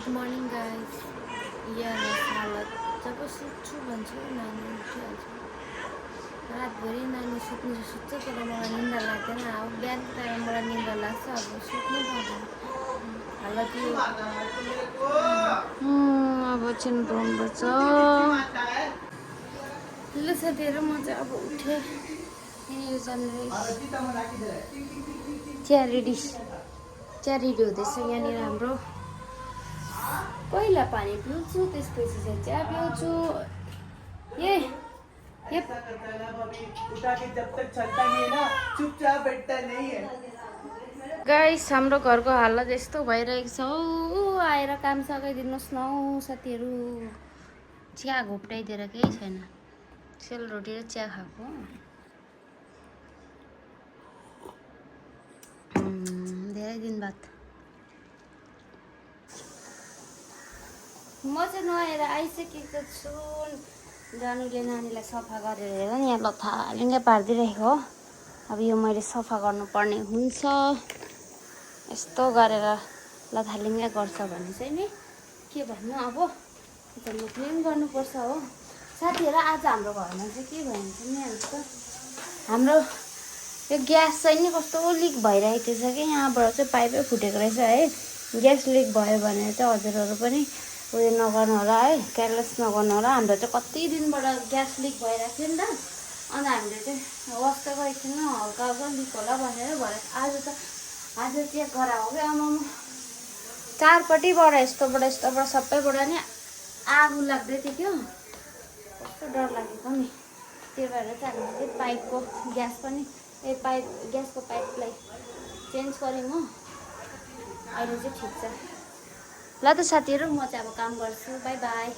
Good morning guys. यहाँ हालत जब सुत्छु भन्छु नानी उठिहाल्छ। रातभरि नानी सुत्छ तर मलाई निन्दा लाग्दैन। अब बिहानको टाइममा मलाई निन्दा लाग्छ, अब सुत्नु पर्दैन। हालत यो अब एकछिन पाउनुपर्छ। ल साथीहरू, म चाहिँ अब उठेँ। यहाँनिर जाने चिया रेडी हुँदैछ यहाँनिर हाम्रो। पहिला पानी पिउँछु, त्यसपछि चाहिँ चिया पिउँछु। गाइस, हाम्रो घरको हालत यस्तो भइरहेको छ हौ। आएर काम सघाइदिनुहोस् न हौ साथीहरू। चिया घोप्टाइदिएर केही छैन, सेलरोटी र चिया खाएको। धेरै दिन बाद म चाहिँ नुहाएर आइसकेको छु। जानुले नानीलाई सफा गरेर हेर नि, यहाँ लथालिङ्गै पारिदिइरहेको हो। अब यो मैले सफा गर्नुपर्ने हुन्छ। यस्तो गरेर लथालिङ्गै गर्छ भने चाहिँ नि के भन्नु, अब किचनमा क्लिन गर्नुपर्छ हो साथीहरू। आज हाम्रो घरमा चाहिँ के भन्छ नि, हाम्रो यो ग्यास चाहिँ नि कस्तो लिक भइरहेको थिएछ कि यहाँबाट चाहिँ पाइपै फुटेको रहेछ है। ग्यास लिक भयो भने चाहिँ हजुरहरू पनि उयो नगर्नु होला है, केयरलेस नगर्नु होला। हाम्रो चाहिँ कति दिनबाट ग्यास लिक भइरहेको थियो नि त, अन्त हामीले चाहिँ वास त गरेको थिएन, हल्का हल्का लिक होला भनेर भरे आज चेक गराएको क्या। आमामा चारपट्टिबाट यस्तोबाट सबैबाट नि आगो लाग्दै थियो क्या। कस्तो डर लागेको नि। त्यही भएर चाहिँ हामीले चाहिँ पाइपको ग्यासको पाइपलाई चेन्ज गरेँ म। अहिले चाहिँ ठिक छ। ल त साथीहरू, म चाहिँ अब काम गर्छु। By by.